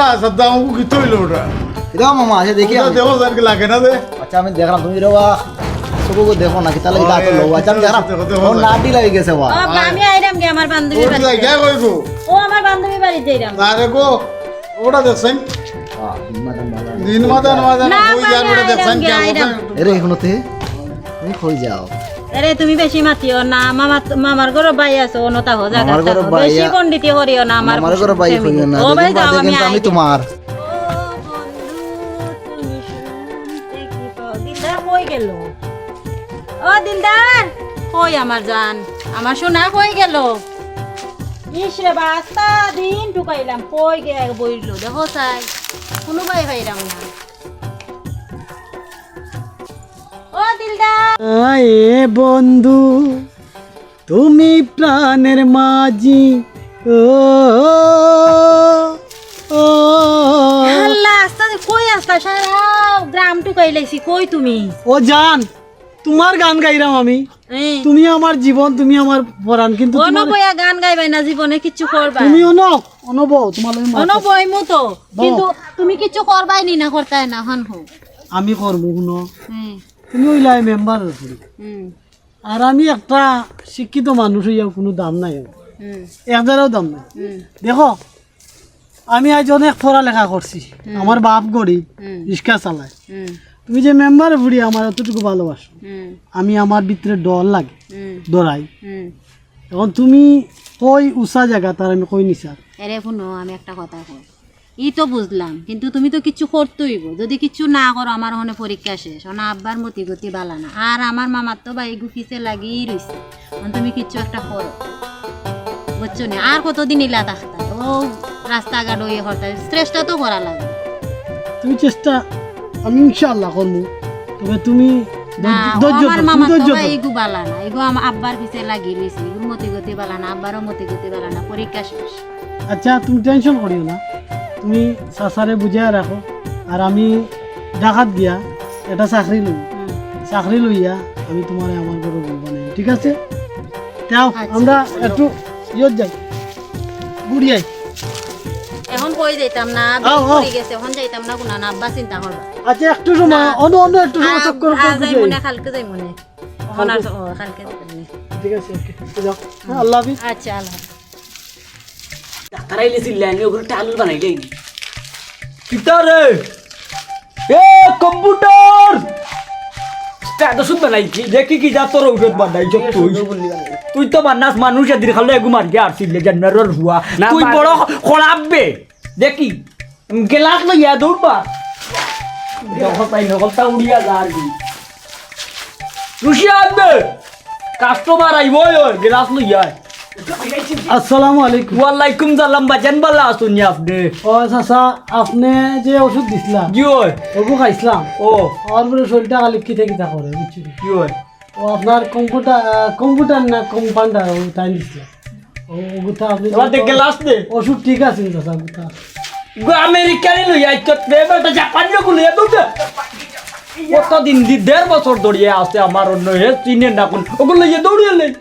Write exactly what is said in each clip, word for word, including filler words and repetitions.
আচ্ছা, দাম কিতা অইলো ওটা? কিতা মামা, আচ্ছা দেখি ওটা আমি। দেখো, জান কি লাগে না রে? আচ্ছা, আমি দেখলাম, তুমি রে বা, চকুগু দেখো না, কিতা লাগি ও, দাঁত লো? আচ্ছা, আমি দেখলাম, দেখো, দেখো, ও দেখো। নাটি লাগি গেছে বা। ও, আমি আইরাম গি আমার বান্ধবীর ওটা বাড়িত। জায়গা কই গো? ও, আমার বান্ধবীর বাড়িত যাইরাম। না রে গো, ওটা দেখছেন? আহ, দিন মাদান ভালা। দিন মাদান, মাদান, না, ওই বা, যার ওটা আমি দেখছেন আইরাম গি, কি আইরাম। অবস্থা? এরে, এখনো তে? তুমি কই যাও? আরে, তুমি বেশি মাতিও না, মামা, মামার ঘরো ভাই আছে, অনতা হো জাগা মামার ঘরো থাকো। ভাই বেশি আ-, পণ্ডিতি করিও না, আমার মামার ঘরো ভাই প্রেমিক। কইও না, ও ভাই, দুদিন যাও, বাদে আমি কিন্তু আমি আই। তোমার। ও বন্ধু, তুমি শুনতে কি পাও? দিলদার কই গেল? ও দিলদার, কই আমার জান? আমার সোনা কই গেল? ইস রে বা, আস্তা দিন ঢুকাইলাম, কই গে বইল? দেখো চাই, কোনো ভাই পাইলাম না। ও দিলদার। আয়ে বন্ধু, তুমি প্রাণের মাঝি, ও, ও। আল্লাহ, আস্তা কই আস্তা? সারা গ্রাম টুকাই লাইছি, কই তুমি? ও জান, তোমার গান গাইরাম আমি। এই। তুমি আমার জীবন, তুমি আমার পরাণ, কিন্তু অনো তোমার বইয়া গান গাইবায় না, জীবনে কিচ্ছু করবা। তুমি অনো, অনো বও, তোমার লগে মাত অনো আছে। বইমু তো, বও। কিন্তু তুমি কিচ্ছু করবায় নি না, করতায় না, হন হো। আমি করমু, হুনো। হুম। তুমি অইলায় মেম্বারর ফুড়ি। হুম। আর আমি একটা শিক্ষিত মানুষ অইয়াও কোনো দাম নাই আমার। হুম। এক জারাও দাম নাই। হুম। দেখো, আমি আজ অনেক পড়ালেখা করছি। হুম। আমার বাপ গরিব, হুম। রিক্সা চালায়। হুম। তুমি যে মেম্বারর ফুড়ি আমার অতটুকু ভালোবাসো। হুম। আমি আমার ভিতরে ডর লাগে, হুম। ডরাই। হুম। এখন তুমি কই উষা জাগা তার আমি কই নিছার। এরে হুনো, আমি একটা কথা কই। ই তো বুঝলাম, কিন্তু তুমি তো কিচ্ছু করতে অইবো। যদি কিচ্ছু না করো, আমার অনে পরীক্ষা শেষ। অনে আব্বার মতি গতি বালা না। আর আমার মামার তো ভাই গুফিসে লাগিয়ে রইছে। অখন তুমি কিচ্ছু একটা করো। বুঝছো নি? আর কতদিন ইলা থাকতা? ও রাস্তাঘাট ওই হরতা। চেষ্টা তো করা লাগে। তুমি চেষ্টা, আমি ইনশাআল্লাহ করমু। তবে তুমি না, ধৈর্য, ও ধৈর্য আমার ধরো, তুমি মামার তো ধৈর্য ভাই ধরো। ইগু বালা না। ইগু আমার আব্বার পিছে লাগি রইছে। ইগুর মতি গতি বালা না, আব্বারও মতি গতি বালা না। পরীক্ষা শেষ। আচ্ছা, তুমি টেনশন করিও না, তুমি চাচারে বুঝাইয়া রাখো, আর আমি ঢাকাত গিয়া একটা চাকরি লই, হুম। চাকরি লইয়া আমি তোমারে আমার ঘরো বউ বানাই, ঠিক আছে? যাও, আচ্ছা। আমরা একটু ইয়ত যাই, ঘুরি আই। এখন কই যাইতাম না, আও, আও। পড়ি গেছে, এখন যাইতাম না, গুনা না, আব্বা চিন্তা করবা। আচ্ছা, একটু সময়, আ-, অন্য, অন্য একটু সময় আ-, চক্কর আ, করে যাই ঘুরি আই। মনে, কালকে যাই মনে। এখন আর, আচ্ছা। ও, কালকে যাই মনে। ঠিক আছে, ওকে, যাও। হ্যাঁ, আল্লাহ হাফিজ। আচ্ছা, আল্লাহ হাফিজ। ডাক্তার আইলে চিল্লাইনি, ওগুলো টালুর বানাইলে আইনি। কিতা রে? এ, কম্পিউটার! স্টার্ট ওষুধ বানাইছি, দেখি কি যা তোর ঔষধ বানাইছ তুই। তুই তো বানাস মানুষ, এদিন খালি এগু মার গিয়া আর চিল্লে জানোয়ারর হুয়া। না, তুই মার- বড় খরাপ বে। দেখি, গেলাস লইয়া দৌড়বা। দেখো তাই নকলটা উড়িয়া যা আর কি। রুশিয়া আনবে। কাস্টমার আইবো, ওই, ওই, গেলাস লইয়া আয়। আসসালামু আলাইকুম। ওয়ালাইকুম সালাম, বাজান, বালা আছইন নি আপনে? ও চাচা, আপনে যে ওষুধ দিছলা, জি ওই। ওগু খাইছলাম। ও। আমার পুরা শরীরটা খালি কিতা কিতা করে, বুঝছো নি? জি ওই। ও আপনার কম্পিউটার, আহ, কম্পিউটার না কম্পাউন্ডার, ও তাই দিছলা। ও, ওগুতা আপনে এবার দেখ, গ্লাস দে। ওষুধ ঠিক আছে নি চাচা, ওগুতা। গো আমেরিকানি লইয়া আইছত রে, বেটা জাপানি ওগু লইয়া দৌড় দে। কত দিন দি, দেড় বছর ধরিয়া আছে আমার অন্য, হে চিনে না কোন, ওগু লইয়া দৌড়িয়া লই।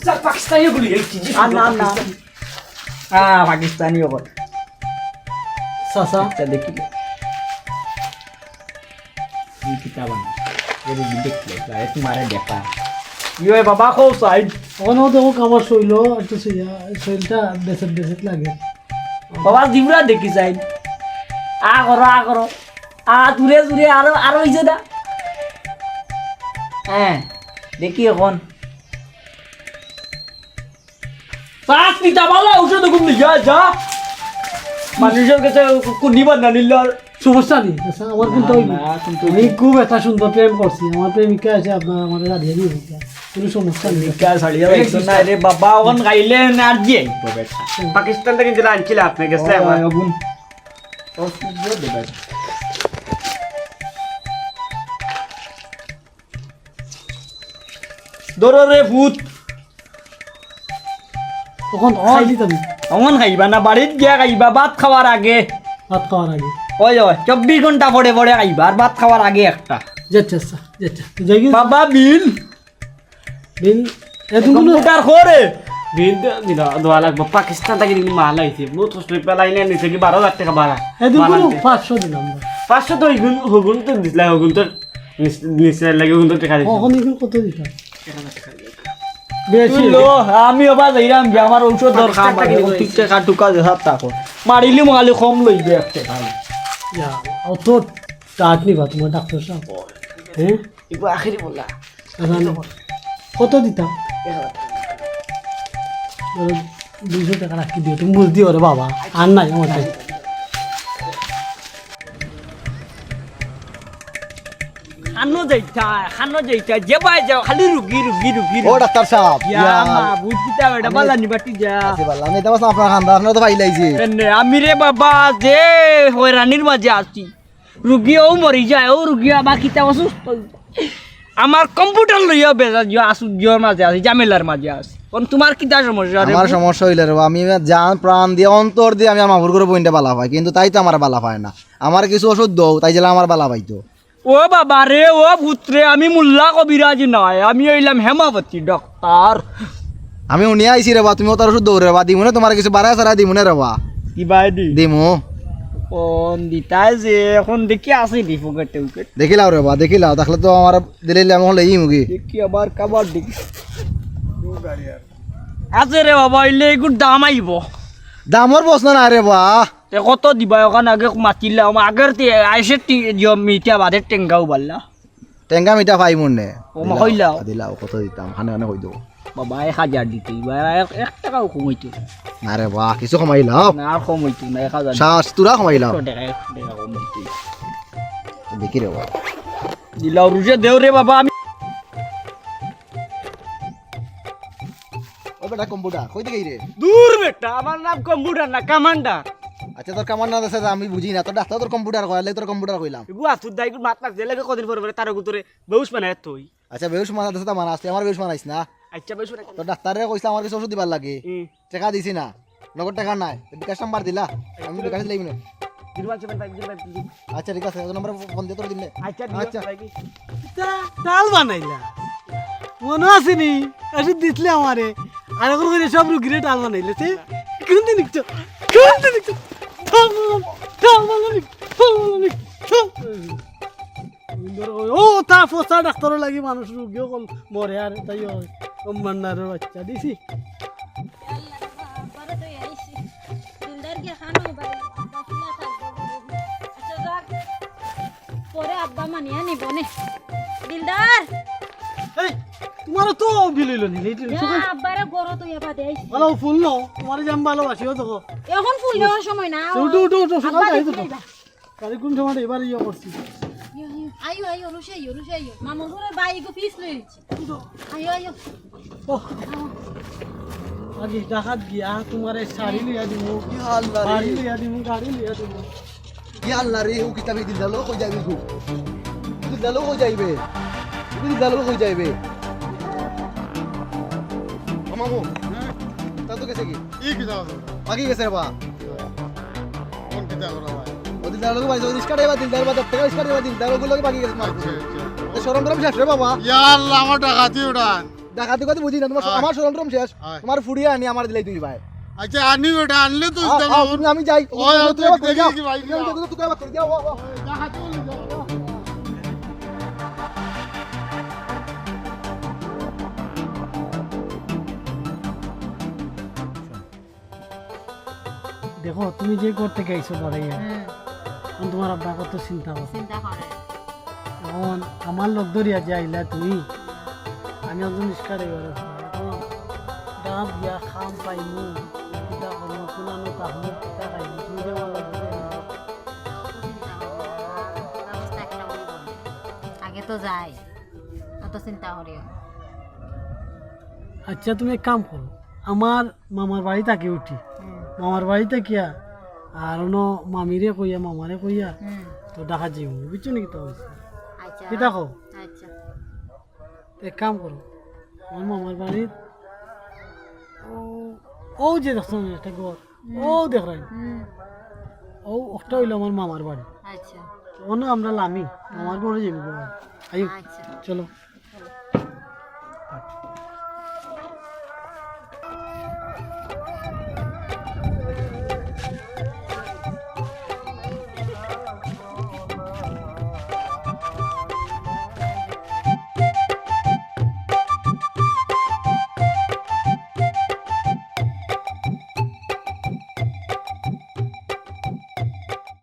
স্যার, পাকিস্তানি ওগু লইয়া আইছি, জি, আর না, না। পাকিস্তানি। হ্যাঁ, পাকিস্তানি ওগু। চাচা। আচ্ছা, দেখি। কি কিতাব আনি? এরে দেখলে, এ তোমারে দেখা। ইয়ে বাবা, কও সাইড। ওখানেও দেখো আমার শৈল, একটু শইয়া, শৈলটা বেসেট বেসেট লাগে। বাবা, জিবরা দেখি সাইড। আ করো, আ করো। আ দূরে দূরে আরো, আরো হইছে না। হ্যাঁ, দেখি এখন। পাঁচ মিটার বালা উঠে দেখুন নি, যা, যা। মানুষের কাছে কু-, কুন্নি বান্ধা নিল আর। সমস্যা নেই, আচ্ছা, আমার কিন্তু না, ওই না, কিন্তু আমি খুব একটা সুন্দর প্রেম করছি, আমার প্রেমিকা আছে, আপনার আমার রাধিয়া দিয়ে দিতে, কোনো সমস্যা নেই। প্রেমিকা ছাড়িয়া লাইছো না রে বাবা, ওখান গাইলে না আর যে। হুম। পাকিস্তান থেকে যেটা আনছিল আপনার কাছে ও, আমার। ওগুন। ও, সুন্দর দেবে। ধরো রে ভূত। তখন অন। খাইলি তুমি? অন খাইবা না, বাড়িত গিয়া খাইবা, ভাত খাওয়ার আগে। ভাত খাওয়ার আগে। ওই, ওই, চব্বিশ ঘন্টা পরে পরে খাইবা, আর ভাত খাওয়ার আগে একটা। যেটা, আচ্ছা, যেটা। যাই গি? বাবা, বিল। বিল, এ, তুমি কোনো কম্পিউটার করে। বিল তো দিলা, দেওয়া লাগবো। পাকিস্তান থাকি কিন্তু মাল আইছে, বহুত কষ্ট করি পেলাই না, নিচে কি বারো হাজার টেকা ভাড়া। এদিন মাল কোনো আনতে। পাঁচশো দিলাম না। পাঁচশো তো ওইগুন, হগুন তো দিছিলা, হগুন তো নিচ-, নিচে লাগে, হগুন তো টেকা দিছে। কখন এগুন কত দিতাম? এক হাজার টেকা দিছে। বেশি তুই লো, আমি ওবা যাইরাম যে আমার ঔষধ দরকার, পাকিস্তান থাকি আমার নিয়ে ঠিক টেকা টুকা দে, হাত থাকো। মারিলি মালি কম লইবে এক টেকা। ইয়া, অত টাট নিবা তোমার ডাক্তার সাহেব? হ্যাঁ? এগুলো আখেরি বললা। এখন কত দিতাম? ধরো, দুইশো টেকা রাখি দিও, তুমি বুঝ দিও রে বাবা, আর নাই আমার কাছে। খানো যাইতা, খানো যাইতা, যে ভাই যাও, খালি রুগী, রুগী, রুগী, ও রুগী। ডাক্তার সাহেব, ইয়া ইয়া। মা, বুঝিতা বেটা, আমি বালা নি বাটি যা। আছি বালা, আমি এটা বললাম আপনার খান্দা, আপনারা তো পাইলাই যে। এনে, আমি রে বাবা, যে হয়রানির মাঝে আছি। রুগী ও মরি যায়, ও রুগী আবার কিতা অসুস্থ অই যায়। আমার কম্পিউটার লইয়া বেজা জিও আসু জিওর মাঝে আছি, ঝামেলার মাঝে আছি। কোন তোমার কিতা সমস্যা রে আমার বউ? সমস্যা হইলে রে, আমি জান প্রাণ দিয়ে অন্তর দিয়ে আমি আমার মামুর ঘরে বইনটা বালা পাই, কিন্তু তাই তো আমার বালা পায় না। আমার কিছু ওষুধ দাও, তাই জেলা আমার বালা পাইতো। ও বাবা রে, ও পুত্রে, আমি মোল্লা কবিরাজ নয়, আমি হইলাম হেমাবতী ডাক্তার। আমি উনি আইছি রে বা, তুমি ওটার ওষুধ দৌড়ে রে বা, দিমুনে তোমার কিছু বাড়ায় সারা দিমুনে রে বা। কি বায়দি? দিমু। কোন দিতায় যে, এখন দেখি আছে নি পকেটে উকেট। দেখিলাও রে বা, দেখিলাও, দেখলে তো আমার দিলে আমি হলে ই মুগি। দেখি আবার কাবার দেখি। আছে রে বাবা, ইলে এগুর দাম আইব। দামর প্রশ্ন না রে বা। তে কত দিবা ওখান আগে মাতিলাম, আগের তে আইসে টি-, ইয়ো মিঠা বাদে টেঙ্গাও বাল্লা। টেঙ্গা মিঠা পাই মনে। ও মা দিলাও, কইলাও। দিলাও, কত দিতাম? খানে খানে কই দেবো। বাবা, এক হাজার দিতে, এবার এক, এক টাকাও কম হইতো না। না রে বা, কিছু কমাইলাও। না, আর কম হইতো না, এক হাজার। সাত, তোরা কমাইলাও। একশো টাকা, একশো টাকা কম হইতো। দেখি রে বা। দিলাও, রুজে দেও রে বাবা, আমি ও বেটা, কম্পিউটার, কই থেকে রে? দূর বেটা, আমার নাম কম্পিউটার না, কমান্ডার। আচ্ছা, তোর কমান্ডার আছে, আমি বুঝি না। তোর ডাক্তার তোর কম্পিউটার কয়, তোর কম্পিউটার কইলাম। এগু আসুর দাই, এগুর মাত লাগছে, এলাকা কদিন পরে পরে তার গুতরে বেউস বানায় তুই। আচ্ছা, বেউস মানা আছে, তা মানা আছে, আমার বেউস মানাইস না। আচ্ছা, বেউস বানাই। তোর ডাক্তারে কইছে আমার কিছু ওষুধ দিবার লাগে। হুম। টাকা দিছি না, নগদ টাকা নাই, বিকাশ নাম্বার দিলা, আমি বিকাশ দিলাই না। Zero one seven five zero five three. আচ্ছা, ঠিক আছে, ওই নম্বরে ফোন দিয়ে তোর দিন নে। আচ্ছা, দিও, আচ্ছা। ভাই কি? তা ডাল বানাইলা, মনে আছে নি? ওষুধ দিছিলে আমারে, আর এখন করে সব রুগীরে ডাল বানাইলে, সে কোন দিন নিচ্ছ? কোন দিন নিচ্ছ? ডাল বানানি, ডাল বানানি, ডাল বানানি, ডাল বানানি। ও, তা ফসা ডাক্তারও লাগি মানুষ রুগীও কম মরে আর তাই হয়। কম মান্নারও বাচ্চা দিছি। আল্লাহ, আব্বারে তো আইছি। দিলদার গিয়া খানো ভাই, বাকিলা থাকবো। আচ্ছা, যাক। পরে আব্বা মানিয়া নিব নে। দিলদার! এই, তোমারও তো বিল হইল নি, এই না, সকাল আব্বারে গরো তো এবার দেই। ভালো ফুল নো, তোমার যে আমি ভালোবাসিও তো। এখন ফুল নেওয়ার সময় না। উঠো, উঠো, উঠো, সকাল আব্বা যাই তো। দেখি যাইবা। গাড়ি কোন সময় এবার ইয়ে করছি? ইয়ো, ইয়ো, আইও, আইও, রুশে আইও, রুশে আইও। মামুর ঘরে বাইক পিস লই আইছি। উঠো। আইও, আইও। ওহ। আগে ঢাকাত গিয়া তোমার এই শাড়ি লইয়া দিমু। ইয়া আল্লাহ রে। বাড়ি লইয়া দিমু, গাড়ি লইয়া দিমু। ইয়া আল্লাহ রে, ও কিতাবে দিলদালো কই যাইবে গো? দিলদালো কই যাইবে? দিলদালো কই যাইবে? ও মামু, তা তো গেছে কি? ই কিতা আছে? বাকি গেছে রে বা। কোন কিতা করা ভাই? ও দিলদার লগে ভাই, রিস্কা ড্রাইভার দিলদার বা, টাকা রিস্কা ড্রাইভার দিলদার, ওগুলো লগে বাকি গেছে মাল। আচ্ছা, আচ্ছা। তো শরম টরম শেষ রে বাবা। ইয়া আল্লাহ, আমার ডাকাতি উঠান। ডাকাতি কথা বুঝি না, তোমার আয়। আমার শরম টরম শেষ। আয়। তোমার ফুড়িয়ে আনি আমার দিলাই তুই ভাই। আচ্ছা, আনি বেটা, আনলে তো আ, দিতাম আ, এখন। তুমি আমি যাই। ওই, ওই, তুই দেখি, যাও। দেখি ভাই, তুমি আমি যাও। যাই, তুই আবার করে যাও, ও, ও। ওই, ডাকাতি বলে যাও। দেখো, তুমি যে করতে গেছো বাড়াইয়া, হুম। এখন তোমার আব্বা কত চিন্তা করে। চিন্তা করে। এখন আমার লোক ধরিয়া যে আইলা তুমি, আমি একজন রিস্কা ড্রাইভার আছি। এখন ডাব গিয়া খাম পাইমু, কিতা করমু, কোনানো কামু, কিতা খাইমু, তুমি যে আমার লোক ধরিয়া আইলা। অত চিন্তা করো না, ব্যবস্থা একটা অইবো। আগে তো যাই, অত চিন্তা করিও না। আচ্ছা, তুমি এক কাম করো, আমার মামার বাড়ি থাকি উঠি, হুম। মামার বাড়ি থাকিয়া আর অনো মামিরে কইয়া, মামারে কইয়া, হুম। তো ঢাকা যাইমু, বুঝছো নি কিতা কইছি? আচ্ছা। কিতা কও? আচ্ছা। এক কাম করো, আমার মামার বাড়িত ও, ও যে দেখছো না একটা ঘর, হুম। ও দেখরাই। হুম। ও একটা অইলো আমার মামার বাড়ি। আচ্ছা। অনো আমরা লামি, হুম। মামার ঘরে যাইমু। আইও, আচ্ছা। চলো।